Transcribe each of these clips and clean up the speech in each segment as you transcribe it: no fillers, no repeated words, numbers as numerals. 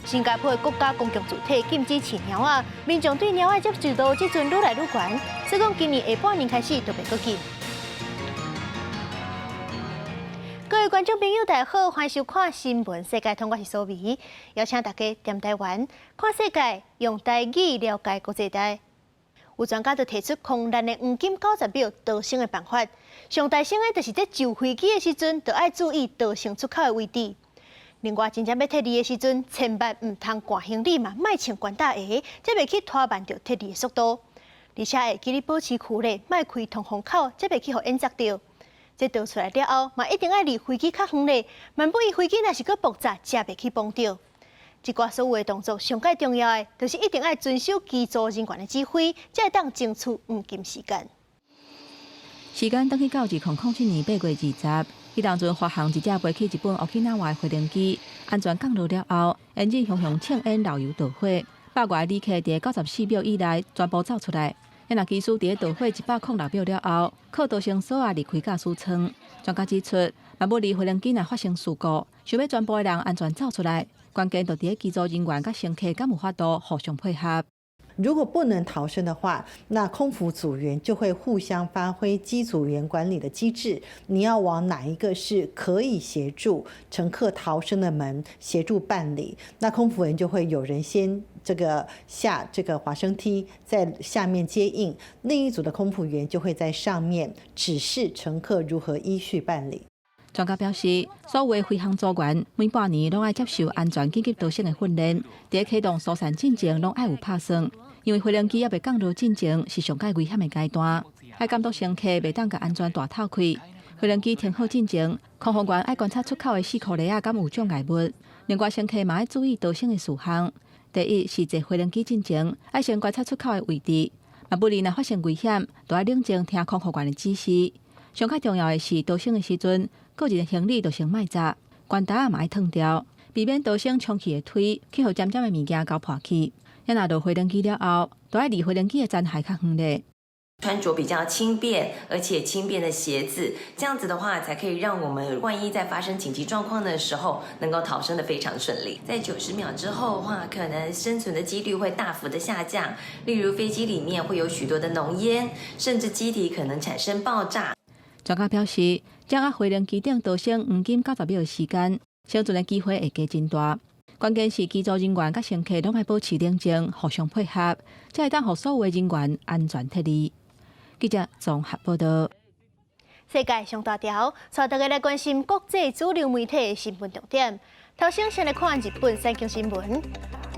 新加坡的國家公共住宅禁止飼貓仔，民眾對貓仔接受度這陣愈來愈懸，所以講今年下半年開始就袂閣禁。各位觀眾朋友，大家好，歡迎收看《新聞世界通》，我是蘇美，邀請大家踮台灣看世界，用台語了解國際大。有專家就提出空難的黃金90秒逃生的辦法，上大聲的就是佇上飛機的時陣，就愛注意逃生出口的位置。另外，真正欲撤離的時陣，千萬毋通趕行李嘛，莫穿懸搭鞋，才袂去拖慢著撤離的速度。而且會記得保持距離，莫開通風口，才袂去予煙砸著。這逃出來了後，嘛一定愛離飛機較遠咧，萬不伊飛機若是閣爆炸，才袂去碰著。這寡所有的動作，上蓋重要的，就是一定愛遵守機組人員的指揮，才會當爭取黃金時間。時間轉去到2007年8月20，彼當陣華航一架飛去日本沖繩的飛行機安全降落了後，引擎熊熊衝煙漏油著火，百外旅客佇94秒以內全部走出來。若機師佇著火106秒了後，靠逃生鎖仔離開駕駛艙。專家指出，萬不離飛行機若發生事故，想欲全部的人安全走出來，關鍵就佇機組人員佮乘客敢有法度互相配合。如果不能逃生的話，那空服組員就會互相發揮機組員管理的機制。你要往哪一個是可以協助乘客逃生的門協助辦理？那空服員就會有人先這個下這個滑升梯，在下面接應，另一組的空服員就會在上面指示乘客如何依序辦理。專家表示，所有飛行組員每半年攏愛接受安全緊急逃生的訓練，佇啟動疏散進前攏愛有拍算。因為飛行機猶未降落進前是上蓋危險的階段，愛監督乘客袂當共安全帶透開。飛行機停好進前，空服員愛觀察出口的四箍欄仔敢有障礙物。另外，乘客嘛愛注意逃生的事項。第一是坐飛行機進前，愛先觀察出口的位置。萬不利若發生危險，就愛冷靜聽空服員的指示。上較重要的是逃生的時陣，個人行李就先莫紮，懸帶嘛愛脫掉，避免逃生衝去的推去予尖尖的物件咬破去。若落飛行機了後，就愛離飛行機的殘骸較遠咧。穿着比較輕便，而且輕便的鞋子，這樣子的話，才可以讓我們萬一在發生緊急狀況的時候，能夠逃生得非常順利。在90秒之後的話，可能生存的幾率會大幅的下降。例如飛機裡面會有許多的濃煙，甚至機體可能產生爆炸。專家表示，掌握飛行機頂逃生黃金九十秒的時間，生存的機會會加真大。關鍵是機組人員佮乘客攏愛保持冷靜，互相配合，才會當予所有的人員安全撤離。記者綜合報道。世界上大條，帶大家來關心國際主流媒體的新聞重點。頭先先來看日本產經新聞，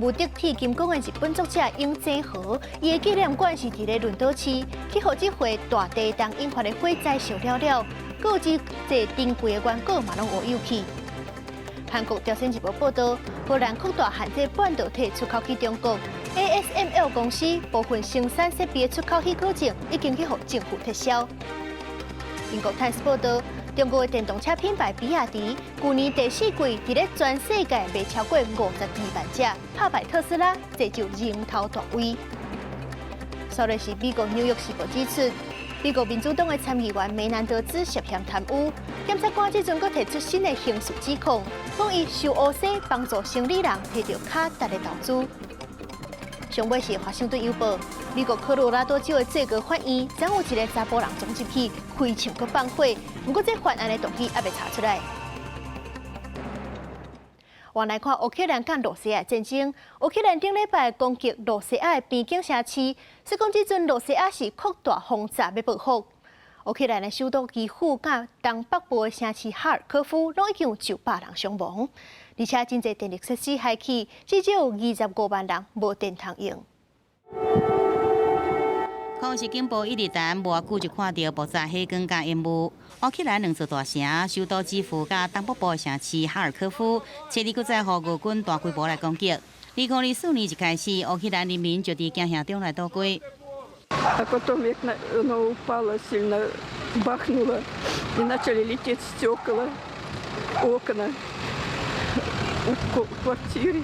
無敵鐵金剛的日本作者永井豪，伊的紀念館是佇咧輪島市，去予這回大地動引發的火災燒了了，閣有真濟珍貴的原稿嘛攏烏有去。韓國朝鮮日報報導，荷蘭擴大限制半導體出口去中國，ASML 公司部分生產設備的出口許可證已經去予政府撤銷。英國泰斯報導，中國的電動車品牌比亞迪，去年第四季佇咧全世界賣超過52萬隻，拍敗特斯拉，坐就龍頭大位。煞來是美國紐約時報指出，美國民主黨的參議員梅南德茲涉嫌貪污，檢察官這陣閣提出新的刑事指控，講伊收烏西幫助生理人提著卡達的投資。上尾是華盛頓郵報，美國科羅拉多州的最高法院，昨有一个查埔人衝入去開槍閣放火，毋過這犯案的動機猶未查出來。我來看烏克蘭佮羅西亞戰爭，烏克蘭頂禮拜攻擊羅西亞的邊境城市，說講這陣羅西亞是擴大轟炸欲報復。烏克蘭的首都基輔佮東北部的城市哈爾科夫，攏已經有900人傷亡，而且真濟電力設施害去，至少有25萬人無電通用。空襲警報一直彈，無偌久就看著爆炸火光佮煙霧。烏克蘭兩座大城，首都基輔佮東北部的城市哈爾科夫，七日閣再予俄軍大規模來攻擊。2024年一開始，烏克蘭人民就佇驚嚇中來度過。 А потом оно упало, сильно бахнуло, и начали лететь стекла, окна в квартире.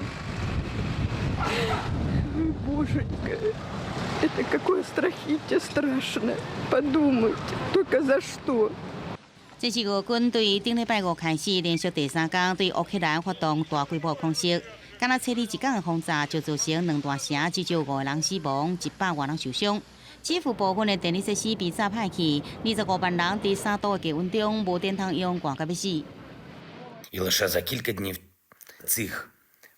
Боженька, это какое страхіття страшное. Подумайте, только за что? 這是俄軍對頂禮拜五開始連續第三工對烏克蘭發動大規模空襲。敢若初二一工的轟炸就造成兩大城至少五个人死亡，100外人受傷。基輔部分的電力設施被炸歹去，25萬人佇3度的低溫中無電通用，寒甲欲死。 І лише за кілька днів цих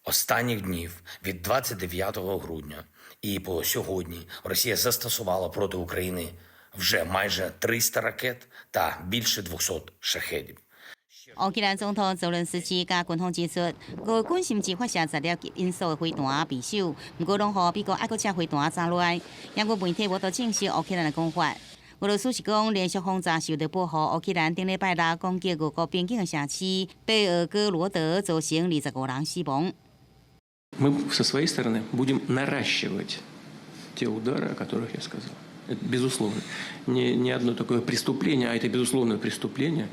останніх днів від 29 грудня і по сьогодні Росія застосувала проти України вже майже 300 ракет та більше 200 шахедів. 烏克蘭總統澤倫斯基佮軍方指出，俄軍甚至發射10粒音速的飛彈匕首，毋過攏予美國愛國者飛彈炸落來。毋過媒體無得證實烏克蘭的講法。俄羅斯是講連續轟炸受到報復，烏克蘭頂禮拜六攻擊俄國邊境的城市貝爾哥羅德，造成25人死亡。 Мы со своей стороны будем наращивать те удары, о которых я сказал. Это безусловно. Ни одно такое преступление, а это безусловное преступление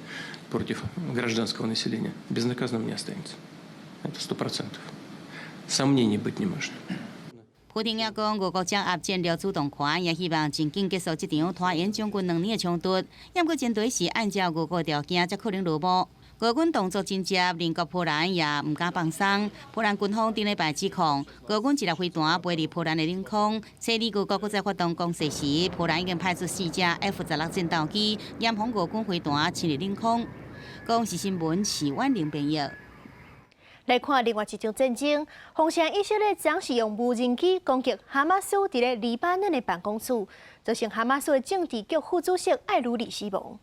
против гражданского населения, безнаказанным не останется. Это 100%. Сомнений быть не может. 普丁也講，俄國掌握戰略主動權，也希望盡緊結束這場拖延將近2年的衝突。毋過前提是按照俄國條件，才可能落幕。俄軍動作緊接，鄰國波蘭也毋敢放鬆。波蘭軍方頂禮拜指控，俄軍一粒飛彈飛入波蘭的領空。初二俄國閣再發動攻勢時，波蘭已經派出四架 F-16戰鬥機，嚴防俄軍飛彈侵入領空。公視新聞徐婉玲編譯。來看另外一場戰爭，封城以色列昨是用無人機攻擊哈馬斯佇咧黎巴嫩的辦公室，造成哈馬斯的政治局副主席艾魯里死亡。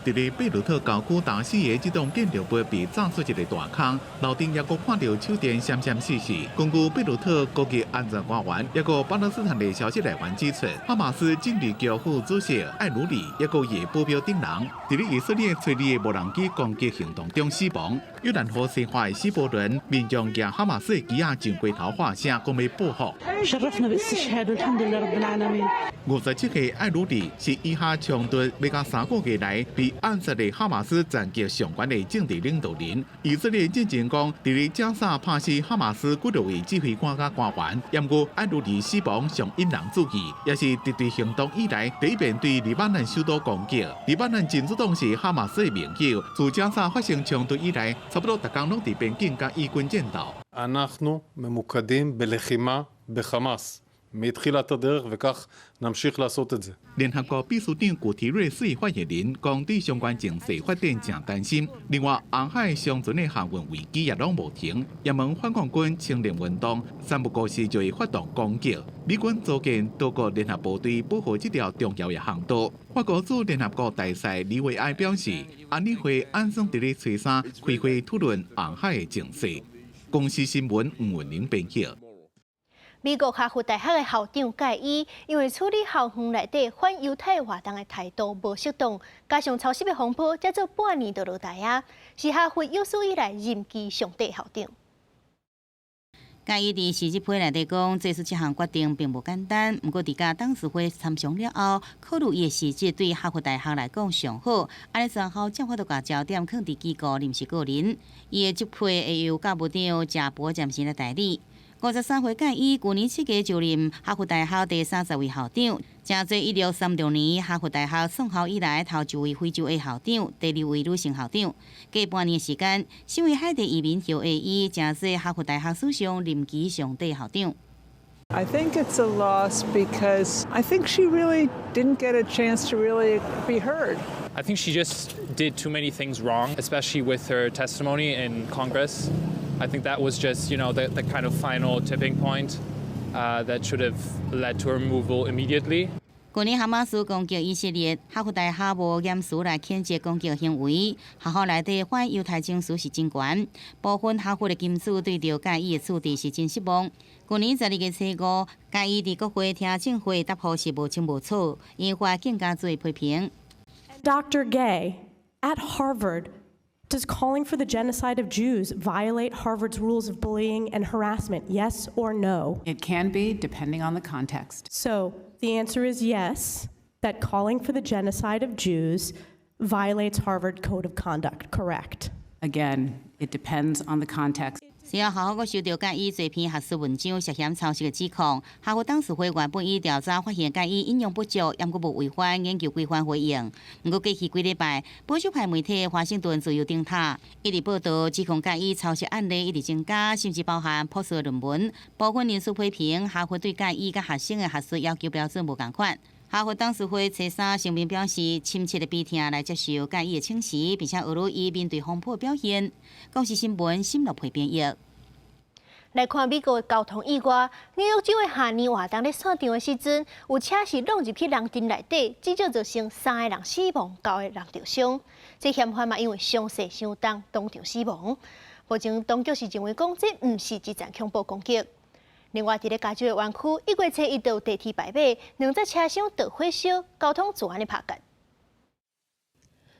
佇咧貝魯特郊區達斯的這棟建築物被炸出一个大空，樓頂猶閣看著手電閃閃爍爍。根據貝魯特高級安全官員，抑閣巴勒斯坦的消息來源指出，哈馬斯政治局副主席艾魯里，抑閣伊的保鏢等人，佇咧以色列初二的無人機攻擊行動中死亡。約旦河西岸的希伯倫民眾舉哈馬斯的旗仔上街頭喊聲，講欲報復。57歲艾魯里是以哈衝突欲到3個月來被暗殺的哈馬斯層級上懸的政治領導人。以色列進前講，佇咧加薩拍死哈馬斯幾多位指揮官佮官員，毋過艾魯里死亡上引人注意，也是敵對行動以來第一遍對黎巴嫩首都攻擊。黎巴嫩真主黨是哈馬斯的盟友，自加薩發生衝突以來，差不多逐工攏佇邊境佮以軍戰鬥。 אנחנו ממוקדים בלחימה בחמאס מתחילת הדרך וכך נמשיך לעשות את זה。聯合國秘書長古提瑞斯發言人講，對相關情勢發展誠擔心。另外，紅海商船的航運危機也攏無停。也門反抗軍青年運動三不五時就會發動攻擊。美軍組建多國聯合部隊保護這條重要的航道。法國駐聯合國大使李維埃表示，安理會按算佇咧初三開會討論紅海的情勢。公視新聞吳文玲編譯。美國哈佛大學的校長蓋伊，因為處理校園內底反猶太活動的態度無適當，加上抄襲的風波，才做半年就落台啊！是哈佛有史以來任期上短校長。蓋伊佇辭職批內底講，做出這項決定並無簡單。毋過，佇佮董事會參詳了後，考慮伊的資質對哈佛大學來講上好，按呢全校才有法度共焦點囥佇機構，毋是個人。伊的職批會由教務長賈伯暫時來代理。53歲蓋伊，舊年7月就任哈佛大學第30位校長，成做1636年哈佛大學創校以來頭一位非洲裔校長，第二位女性校長。過半年時間，身為海地移民後裔伊，成做哈佛大學史上任期上短校長。 I think it's a loss because I think she really didn't get a chance to really be heard. I think she just did too many things wrong, especially with her testimony in Congress. I think that was just the kind of final tipping point that should have led to her removal immediately. 舊年哈馬斯攻擊以色列，哈佛大學無嚴詞來譴責攻擊行為。學校內底反猶太情緒是真懸，部分哈佛的金主對著蓋伊的處置是真失望。舊年12月初五，蓋伊佇國會聽證會答覆是無清無楚，引發更加濟批評。 Dr. Gay, at Harvard, does calling for the genocide of Jews violate Harvard's rules of bullying and harassment? Yes or no? It can be, depending on the context. So the answer is yes, that calling for the genocide of Jews violates Harvard Code of Conduct, correct? Again, it depends on the context. 隨後哈佛閣收著蓋伊這篇學術文章涉嫌抄襲的指控，哈佛董事會原本已調查發現蓋伊引用不足，猶閣無違反研究規範回應。毋過過去幾禮拜，保守派媒體《華盛頓自由燈塔》一直報導指控蓋伊抄襲案例一直增加，甚至包含博士論文。部分人士批評哈佛對蓋伊佮學生的學術要求標準無仝款。哈佛董事會初三聲明表示，深切的悲痛來接受蓋伊的請辭，並且呵咾伊面對風波表現。公視新聞沈樂培編譯。來看美國的交通意外，紐約州的跨年活動咧散場的時陣，有車是挵入去人陣內底，至少造成三个人死亡，九个人受傷。這嫌犯嘛因為傷勢傷重，當場死亡。目前當局是認為講，這毋是一場恐怖攻擊。另外，佇咧加州的灣區，1月初一就地鐵敗馬，兩節車廂著火燒，交通治安咧拍結。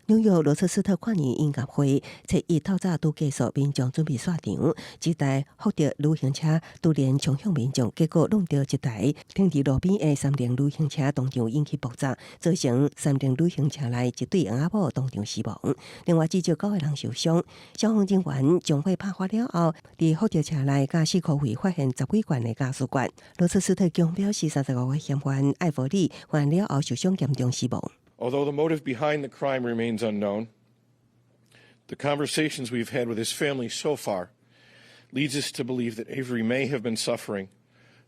紐約羅徹斯特跨年音樂會，初一透早拄結束，民眾準備散場，一台福特旅行車突然衝向民眾，結果挵著一台停佇路邊的三菱旅行車，當場引起爆炸，造成三菱旅行車內一對翁仔某當場死亡，另外至少九個人受傷。消防人員將火拍發了後，佇福特車內佮四箍圍發現十幾罐的瓦斯罐。羅徹斯特警表示，35歲嫌犯艾弗里犯案了後受傷嚴重死亡。 Although the motive behind the crime remains unknown, the conversations we've had with his family so far leads us to believe that Avery may have been suffering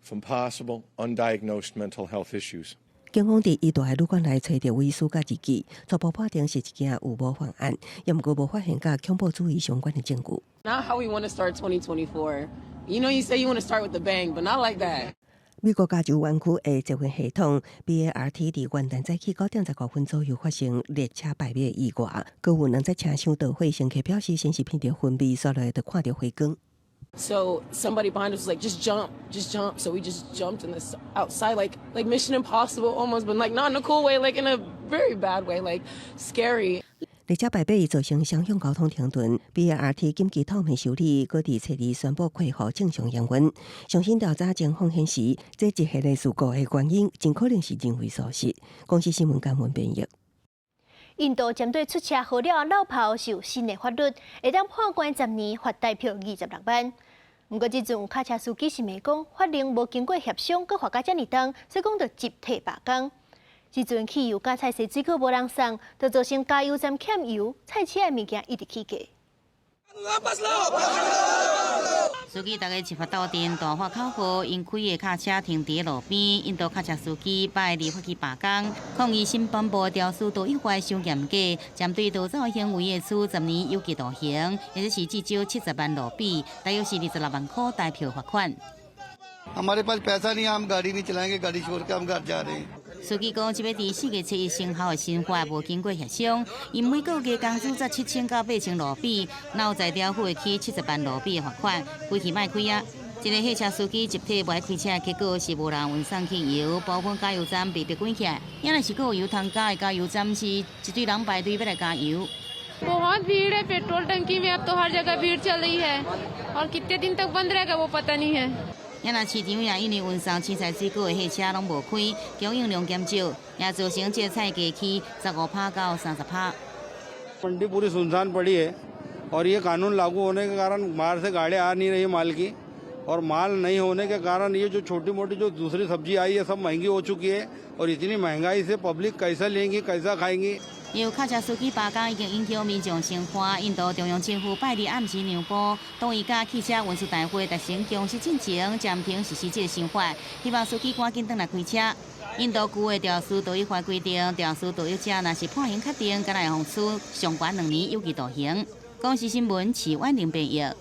from possible undiagnosed mental health issues. 警方佇伊蹛的旅館內揣著遺書佮日記，初步判定是一件預謀犯案，猶毋過無發現佮恐怖主義相關的證據。 Not how we want to start 2024. You know, you say you want to start with a bang, but not like that. 美國加州灣區的捷運系統 BART 佇元旦早起9點15分左右發生列車敗馬意外，閣有兩節車廂著火，乘客表示先是鼻著薰味，煞落來就看著火光。 So somebody behind us was like, "Just jump, just jump." So we just jumped in this outside, like Mission Impossible almost, but like not in a cool way, like in a very bad way, like scary. 列車敗馬造成雙向交通停頓，BART 緊急透明修理，閣佇初二宣布恢復正常營運。上新調查情況顯示，這一系列事故的原因真可能是人為疏失。公視新聞監文編譯。印度針對出車禍了後落跑是有新的法律，會當判監10年，罰代票26萬。毋過這陣有卡車司機是罵講，法令無經過協商，閣罰甲遮爾重，所以講著集體罷工。這陣汽油佮菜市水果無人送，就造成加油站欠油，菜市的物件一直起價。司機逐家自發鬥陣大喊口號，𪜶開的卡車停佇路邊，印度卡車司機拜二發起罷工，抗議新頒布肇事逃逸法傷嚴格，針對逃走行為會處10年有期徒刑，或者是至少70萬盧比，大約是26萬箍台幣罰款。 हमारे पास पैसा नहीं हम गाड़ी नहीं चलाएंगे गाड़ी छोड़ के हम घर जा रहे हैं。司機講，這擺佇4月7日生效的新法無經過協商，𪜶每個月工資才7000到8000盧比，哪有才調付會起70萬盧比的罰款？規氣莫開啊！這个貨車司機集體無愛開車，結果是無人運送汽油，部分加油站被逼關起來。猶若是閣有油通加的加油站是一堆人排隊欲來加油。 बहुत भीड़ है पेट्रोल टंकी में अब तो हर जगह भीड़ चल रही है और कितने दिन तक बंद रहेगा वो पता नहीं है。猶若市場也因為運送青菜水果的貨車攏無開，供應量減少，也造成這菜價起15趴到30趴。 मंडी पूरी सुनसान पड़ी है और ये कानून लागू होने के कारण बाहर से गाड़ियाँ आ नहीं रही माल की और माल नहीं होने के कारण ये जो छोटी मोटी जो दूसरी सब्जी आई है सब महंगी हो चुकी है और इतनी महंगाई से पब्लिक कैसा लेंगी, कैसा खाएंगी？由卡車司機罷工已經影響民眾生活。印度中央政府拜二暗時讓步，同意佮汽車運輸大會達成共識進前暫停實施這个新法，希望司機趕緊轉來開車。印度舊的肇事逃逸法規定，肇事逃逸者若是判刑確定，敢若會予處上懸2年有期徒刑。公視新聞徐婉玲編譯。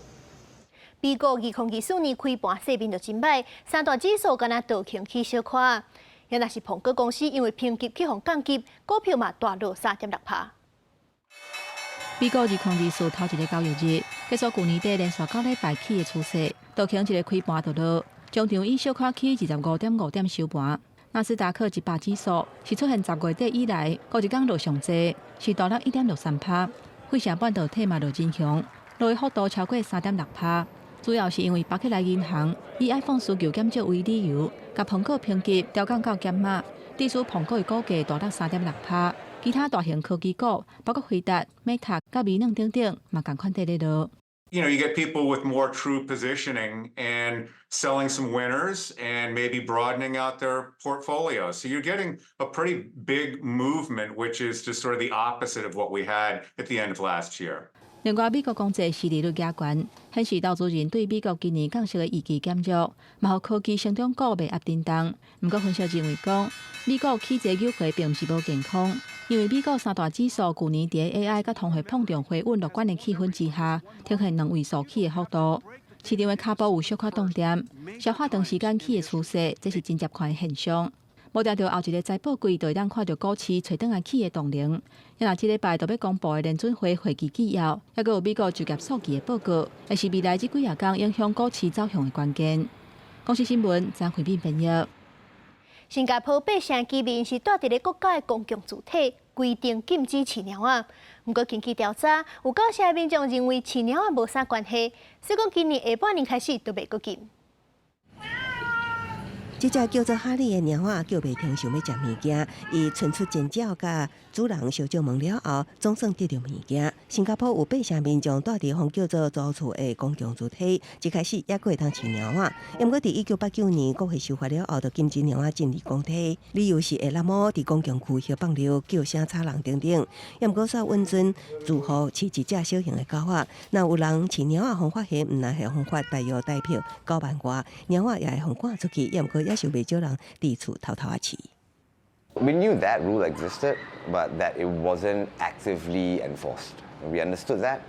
美國2024年開盤勢面就真䆀，三大指數敢若道瓊起小可。猶若是蘋果公司因為評級去予降級，股票嘛大落3.6趴。美國2024頭一个交易日結束舊年底連續9禮拜起的趨勢，道瓊一个開盤就落，終場以小可起25.5點收盤。納斯達克100指數是出現10月底以來，頭一工落上濟，是大落1.63趴。費城半導體嘛落真兇，落的幅度超過3.6趴。主要是因為巴克萊銀行以 iPhone 需求減少為理由，共蘋果評級調降到減碼，致使蘋果的股價大落3.6趴。其他大型科技股，包括輝達、Meta、佮微軟等等，嘛仝款綴咧落。You get people with more true positioning and selling some winners and maybe broadening out their portfolio. So you're getting a pretty big movement, which is just sort of the opposite of what we had at the end of last year. 另外，美國公債殖利率加懸，顯示投資人對美國今年降息的預期減弱，嘛予科技成長股賣壓震動。毋過，分析認為講，美國起這扭回並毋是無健康，因為美國三大指數舊年佇 AI 佮通貨膨脹回穩樂觀的氣氛之下，呈現兩位數起的幅度。市場的跤步有小可動點，消化長時間起的趨勢，這是真接看的現象。無定著後一個財報季，就會當看著股市揣轉來起的動能。若這禮拜就欲公布的聯準會會議紀要，抑閣有美國就業數據的報告，會是未來這幾仔工影響股市走向的關鍵。公視新聞張惠敏編譯。新加坡八成居民是住佇咧國家的公共住宅，規定禁止飼貓仔。毋過根據調查，有九成的民眾認為飼貓仔無啥關係，所以講今年下半年開始都袂閣禁。這隻叫做哈利的貓仔叫袂停，想欲食物件。伊伸出前爪共主人相借問了後，總算得著物件。新加坡有八成民眾住佇予叫做租厝的公共住宅，一開始猶閣會當飼貓仔。毋過佇1989年國會修法了後，就禁止貓仔進入公宅，理由是會搦毛佇公共區域放尿、叫聲吵人等等。毋過煞允准住戶飼一隻小型的狗仔。若有人飼貓仔，予發現毋但會予罰大約台幣9萬外，貓仔也會予趕出去。毋過猶是袂少人佇厝偷偷仔飼。 We knew that rule existed, but that it wasn't actively enforced. We understood that,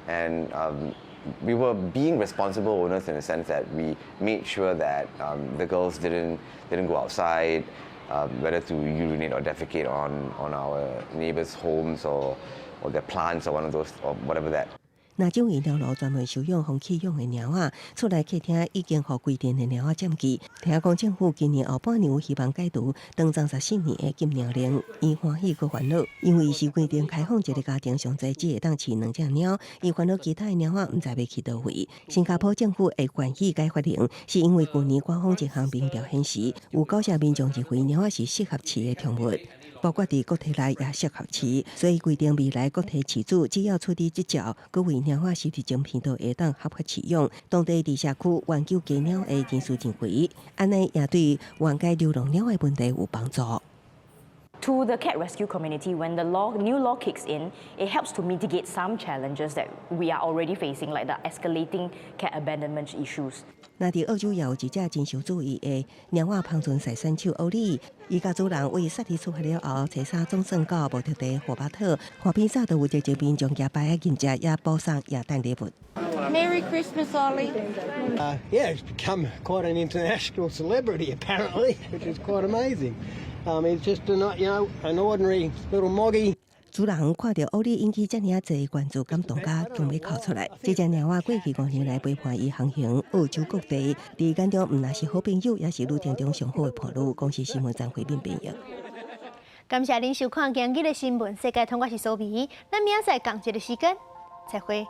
and we were being responsible owners in the sense that we made sure that the girls didn't go outside, whether to urinate or defecate on our neighbors' homes or their plants or one of those or whatever that. 若種醫療路專門收養予棄養的貓仔，厝內客廳已經予規定的貓仔佔據。聽講政府今年後半年有希望解除長達14年的禁貓令，伊歡喜閣煩惱，因為是規定開放一个家庭上濟只會當飼兩隻貓，伊煩惱其他的貓仔毋知欲去佗位。新加坡政府會願意改法令，是因為舊年官方一項民調顯示，有九成民眾認為貓仔是適合飼的寵物。包括佇國體內也適合飼，所以規定未來國體飼主只要取得執照，閣為貓仔收佇晶片，就會當合法飼養。當地佇社區挽救家貓的人士認為，按呢也對緩解流浪貓的問題有幫助。 To the cat rescue community, when the new law kicks in, it helps to mitigate some challenges that we are already facing, like the escalating cat abandonment issues. 若佇澳洲也有一隻真受注意的貓仔烹飪賽選手奧利，伊佮主人為雪梨出發了後，初三總算到目的地霍巴特，岸邊早就有一個民眾舉牌仔迎接，也補送耶誕禮物。 Merry Christmas, Ollie. Yeah, he's become quite an international celebrity apparently, which is quite amazing. He's just a, you know, an ordinary little moggy. 主人看著奧利引起遮爾濟關注，感動甲強欲哭出來。這隻貓仔過去5年來陪伴伊航行澳洲各地，佇眼中毋但是好朋友，也是旅程中上好的伴侶。公視新聞張惠敏編譯。感謝恁收看今日的新聞世界通，我是蘇美，咱明仔載仝一个時間，再會。